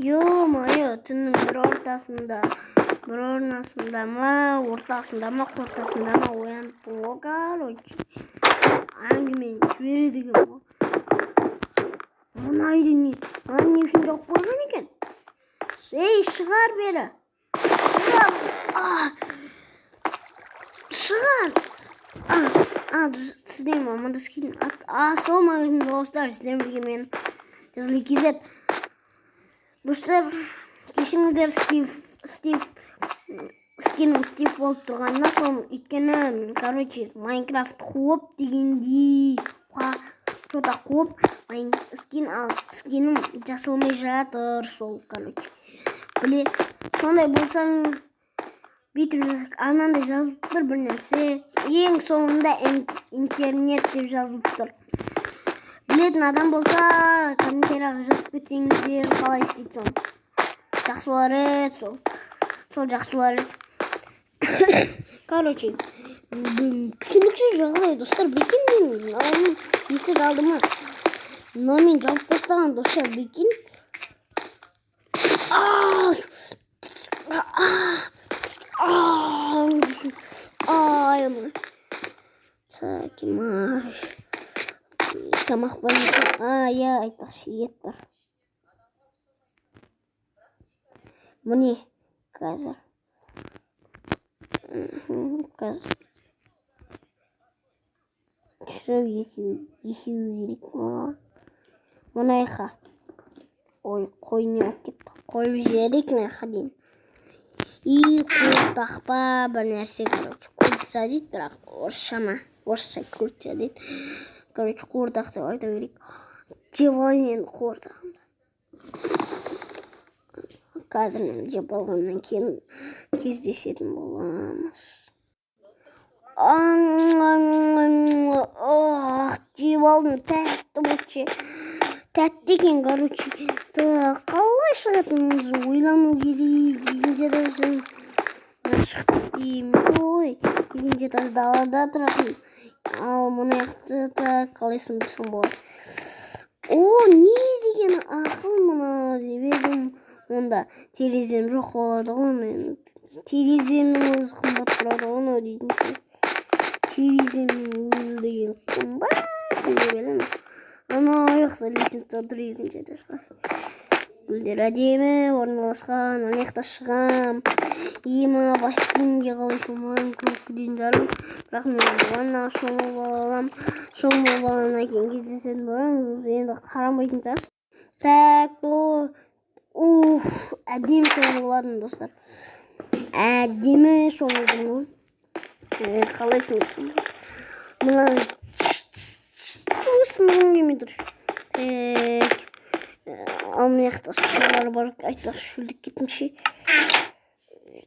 Ё-моё, түннің бір ортасында, бір орнасында ма, ортасында ма, ортасында ма оянып ғой, короче. Әңгімені жібереді екен ғой. Мына үйде не, мына не үшін жауып қойған екен? Ей, шығар бері. Шығар. Шығар. Сіздермен амандасып кетейін. Ассалаумағалейкум, достар, сіздермен бірге мен, Жазли KZ. Достар, кешіріңіздер, Стив, скинім Стив болып тұрғанына сол, өйткені, короче, Майнкрафт қуып дегендей, что-то қуып, скин, ал скинім жасалмай жатыр сол, короче. Біле, сондай болсаң, бүйтіп анандай жазылып тұр бір нәрсе. Ең соңында интернет деп жазылып тұр. Білетін адам болса, комментарияға жазып кетсеңіздер, қалай істейді соны. Жақсы болар еді сол. Сол жақсы болар еді. Короче, түсініксіз жағдай, достар, прикинь, мен мынаның есік алдыма мынамен жауып тастаған, достар, прикинь. Ай! Ай, так, маш. Тамақ бар ма екен? А, иә, айтпақшы, ет бар. Міне, қазір. Қазір. Үшеу, екеу, екеу керек маған. Мына жаққа. Ой, қой не болып кетті? Қойып жіберейік мына жаққа дейін. И қуырдақ па, бір нәрсе, короче. Курица дейді, бірақ орысша ма? Орысша курица дейді. Короче, қуырдақ деп айта берейік. Жеп алайын енді қуырдағымды. Қазір мен жеп алғаннан кейін кездесетін боламыз. Ах, жеп алдым, тәтті болды. Тәтті екен, короче. Так, қалай шығатынымызды ойлану керек. Екінші этаждан шығып кетпеймін. Ой, екінші этаж далада тұратын. Ал мына жақты так қалай сындырсам болады? О, не деген ақыл мына деп едім. Онда терезем жоқ болады ғой мен. Тереземнің өзі қымбат тұрады ғой мынау дейтін. Тереземнің өзі деген қымбат деп едім. Анау жақта лестница тұр екінші этажға. Гүлдер әдемі орналасқан. Ана жақта шығам. Ема, бассейнге қалай шомыламын, кнопка жарым. Бірақ мен ваннаға шомылып ала аламын. Шомылып алғаннан кейін кездесетін боламыз. Енді қарамайтын шығарсыз. Так, уф, әдемі шомылып алдым, достар. Әдемі шомылдым ғой. Қалайсың? Мына сынғым келмей тұр. Так. Ал мына жақта сулар бар, айтпақшы, шөлдеп кеттім ше.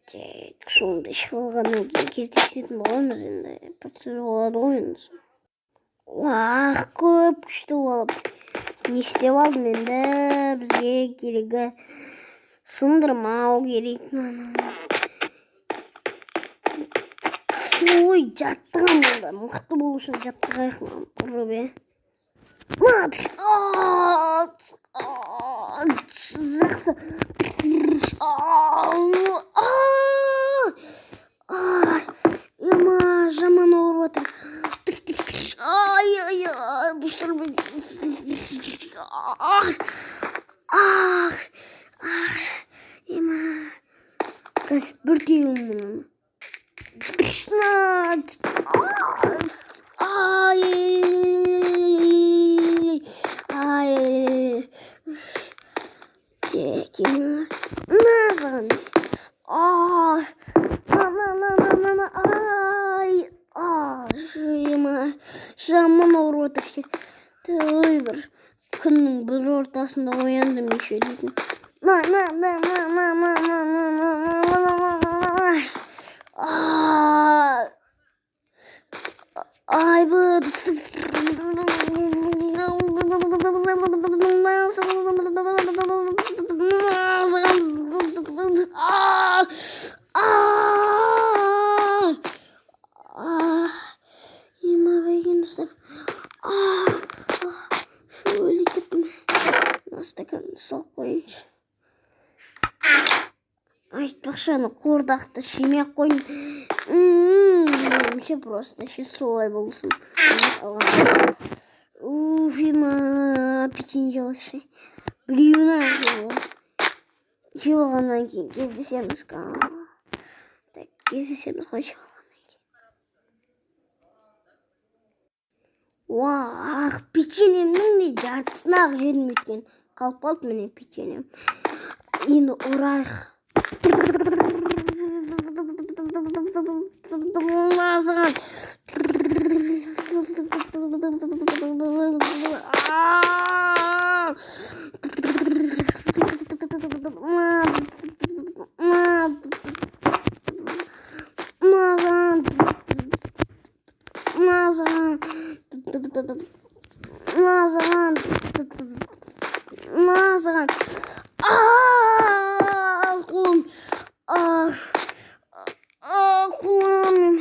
Так, суымды ішіп алғаннан кейін кездесетін боламыз енді. Біртүрлі болады ғой енді. Уах, көп күшті болып. Не істеп алдым енді, бізге керегі сындырмау керек мынаны. Ой, жаттығамын онда. Мықты болу үшін жаттығайық мынаны ұрып, е. Жақсы. Ема, жаман ауырып жатыр. Ай, ай, ай, достар, ах, ах, ах, ема. Қазір бір теуім мынаны. Ай, ай, так, ема. На саған. Ай, на, на, на, на, на, на, ай, ема, жаман ауырып жатыр ше. Ой, бір күннің бір ортасында ояндым еще дейтін. На, на, на, на, на, на, на, на, на, на, на, на, на, на. Айбы. Ема, бәйген, достар. Шөлдеп кеттім. Мына стаканды салып қояйыншы. Айтпақшы, ана қуырдақты жемей ақ қойдым. Ше, просто ше, солай болсын. Алған. Уф, ема, печенье жеп. Біреуін ақ жеп алғаннан кейін кездесеміз. Так, кездесеміз ғой жеп алғаннан кейін. Уах, печеньемнің де жартысын ақ жедім, өйткені қалып қалды міне печеньем. Енді ұрайық. Саған. Маған. Маған. Маған. Маған. Қолым. Қолым.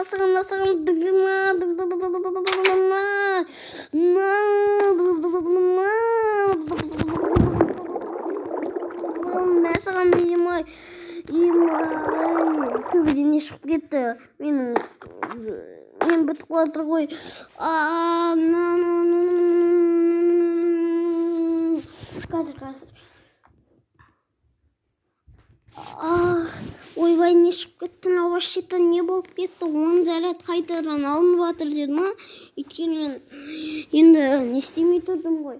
Саған, саған. Саған, мой. Төбеден не шығып кетті? Менің мен бітіп жатыр ғой. Қазір, қазір. Ойбай, не шығып кетті мынау? Вообще-то не болып кетті? Он заряд қайтадан алынып жатыр деді ма? Өйткені мен енді не істемей тұрдым ғой.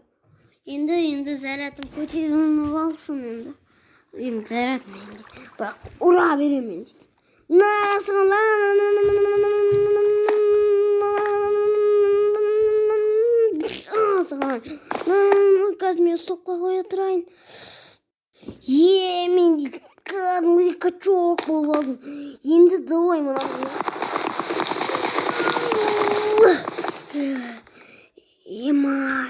Енді зарядым көтеріліп алсын енді. Енді заряд менде. Бірақ ұра беремін дейді. На саған. Саған. Қазір мен стопқа қоя тұрайын. Е, мен дейді кәдімгідей качок болып алдым. Енді давай мына. Ема.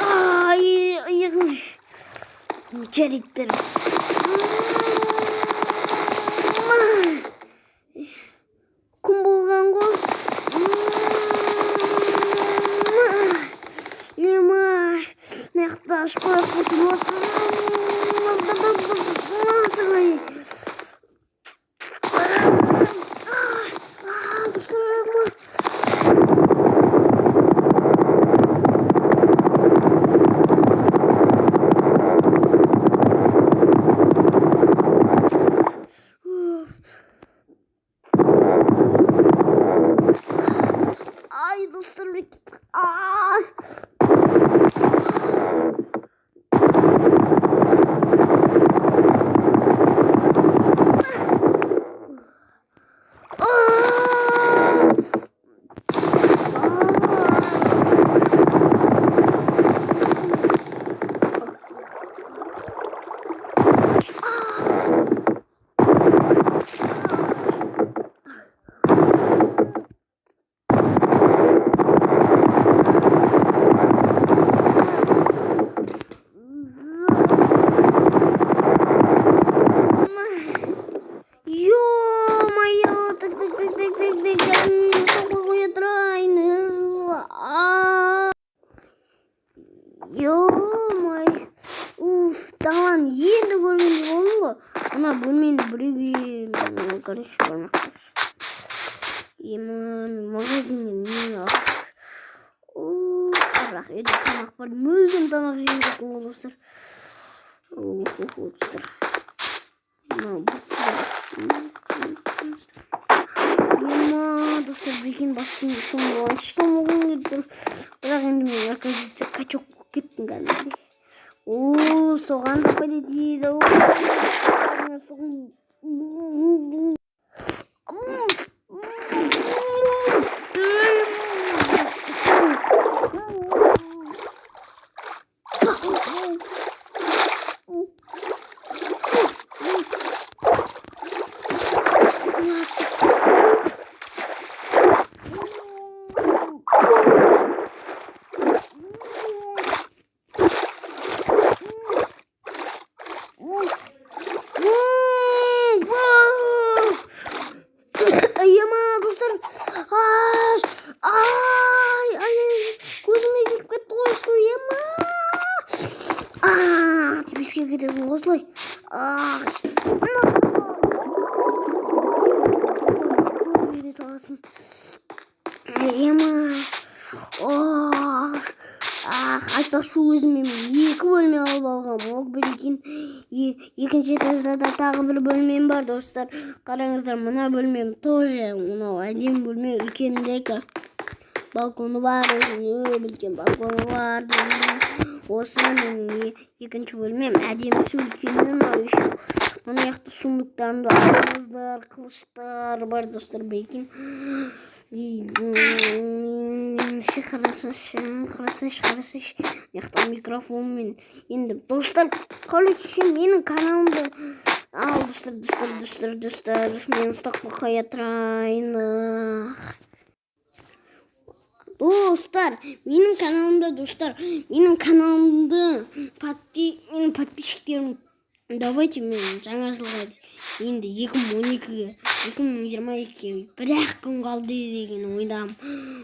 Ай, иығым. Жарайды, бер. Күн болған ғой. Нема. Мына жақта ашып қояйық. Саған. Достар. Ай, достар. Ай. Ё-моё, так, так, так, так, так, так, так, стопқа қоя тұрайын. Ё-моё, уф, даланы енді көргендей болдым ғой. Мына бөлмені біреуге, короче, көрмей. Ема, магазиннен не алып. Бірақ үйде тамақ бар. Мүлдем тамақ жеген жоқпын ғой, достар. Уф, уф, достар. Мынау. Ема, достар, прикинь, бассейнге шомылып алайыншы, шомылғым келіп тұр. Бірақ енді мен, оказывается, качок болып кеттім кәдімгідей. О, соған да полетит. Соған. Ішке кетесің ғой осылай. Ах, жібере саласың. Ема. Ох, ах, айтпақшы, өзіме мен екі бөлме алып алғанмын. Ол бір екінші этажда да тағы бір бөлмем бар, достар. Қараңыздар, мына бөлмем тоже мынау әдемі бөлме, үлкенірек. Балконы бар, өзінің үлкен балконы бар. Осы менің екінші бөлмем, әдемісі, үлкені мынау еще. Мына жақта сундуктарымда алмаздар, қылыштар бар, достар, прикинь. Ендеше қарасайшы, қарасайшы, қарасайшы. Мына жақта микрофонмен. Енді, достар, короче, менің каналымды ал, достар, достар, достар, достар, мен ұстап қоя тұрайын. Достар, менің каналымда, достар, менің каналымды менің подписчиктерім, давайте мен жаңа жылға енді 2012-ге, 2022-ге бір-ақ күн қалды деген ойдамын.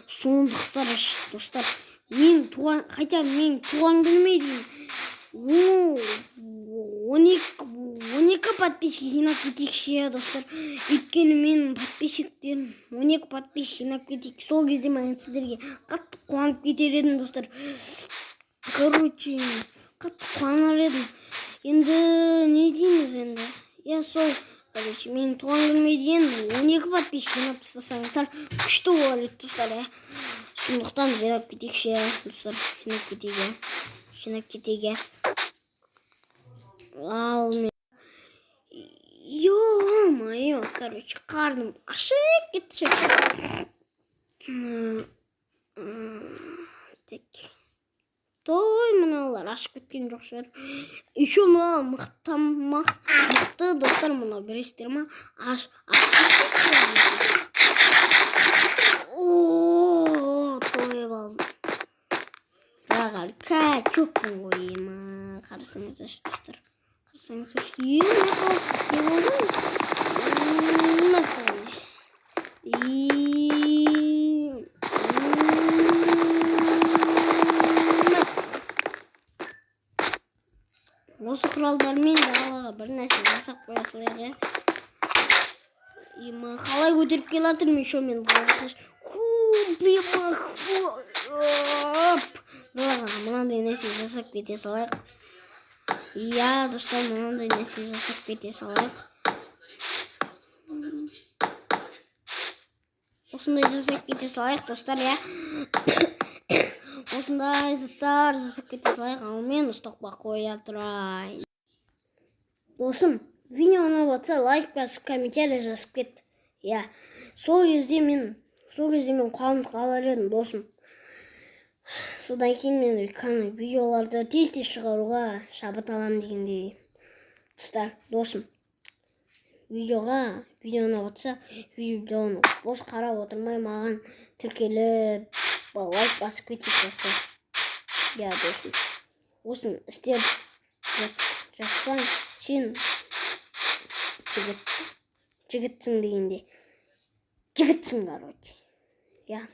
Сондықтан, достар, мен туған, хотя бы менің туған күніме дейін 12 подписчик жинап кетейікші, достар. Өйткені менің подписчиктерім 12 подписчик жинап кетейік. Сол кезде мен сіздерге қатты қуанып кетер едім, достар. Короче, қатты қуанар едім. Енді не дейміз енді? Иә, сол, короче, менің туған күніме дейін 12 подписчик жинап тастасаңыздар, күшті болар еді, достар, иә. Сондықтан жинап кетейікші, достар, жинап кетейік, иә. Жинап кетейік, иә. Ал мен, ё-моё, короче, қарным ашып кетті. Так. Той, мыналар ашып кеткен жоқ шығар. Еще мыналар мықты, мықты, достар, мынау білесіздер ма? Ашып кетті. О, тойып алдым. Бірақ әлі качокпын ғой, ема. Қарасаңыздаршы, достар. Қарасаңыздаршы. Е, не болды? Мәссаған. И мәссаған. Осы құралдармен далаға бір нәрсе жасап қоя салайық, иә. Ема, қалай көтеріп келе жатырмын еще мен, қарасаңшы. Хуп, ема, хоп. Далаға мынандай нәрсе жасап кете салайық. Иә, достар, мынандай нәрсе жасап кете салайық. Осындай жасап кете салайық, достар, иә. Осындай заттар жасап кете салайық, ал мен ұстаққа қоя тұрайын. Досым, видео ұнап жатса, лайк басып, комментарий жазып кет. Иә, сол кезде мен қуанып қалар едім, досым. Содан кейін мен видеоларды тез-тез шығаруға шабыт аламын дегендей. Достар, досым, видео ұнап жатса, видеоны бос қарап отырмай, маған тіркеліп, лайк басып кетейік, достар. Иә, досым, осыны істеп жатсаң, сен жігітсің дегенде, жігітсің, короче. Иә,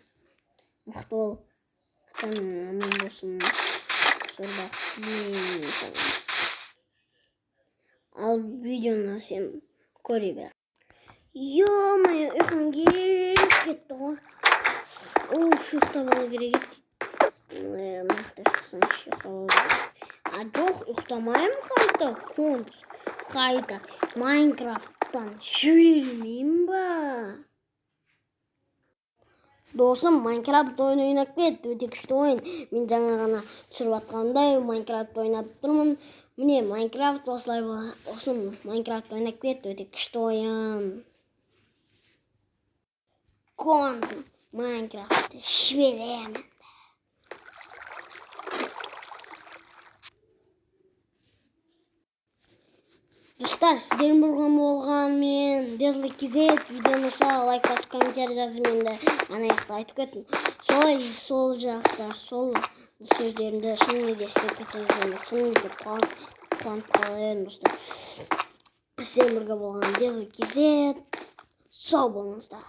мықты бол, ата-анаң аман болсын, зор бақыт тілеймін саған. Ал видеоны сен көре бер. Ё-моё, ұйқым келіп кетті ғой. Уф, ұйықтап алу керек еді. Нақты ұйықтасаңшы, ұйықтап алу керек. А жоқ, ұйықтамаймын қайта, контр. Қайта Майнкрафттан жібермеймін ба? Досым, Майнкрафт ойын ойнап кет, өте күшті ойын. Мен жаңа ғана түсіріп жатқанымдай Майнкрафт ойнап тұрмын. Міне, Майнкрафт осылай. Досым, Майнкрафт ойнап кет, өте күшті ойын. Контр Майнкрафтты жіберемін. Достар, сіздермен бірге болған мен Дезли KZ. Видеоны ұнаса, лайк басып, комментарий жазып, енді ана жақта айтып кеттім. Солай, сол жақта сол сөздерімді шынымен де істеп кетсеңіз, мен шынымен де қуанып қалар едім, достар. Сіздермен бірге болған Дезли KZ. Сау болыңыздар.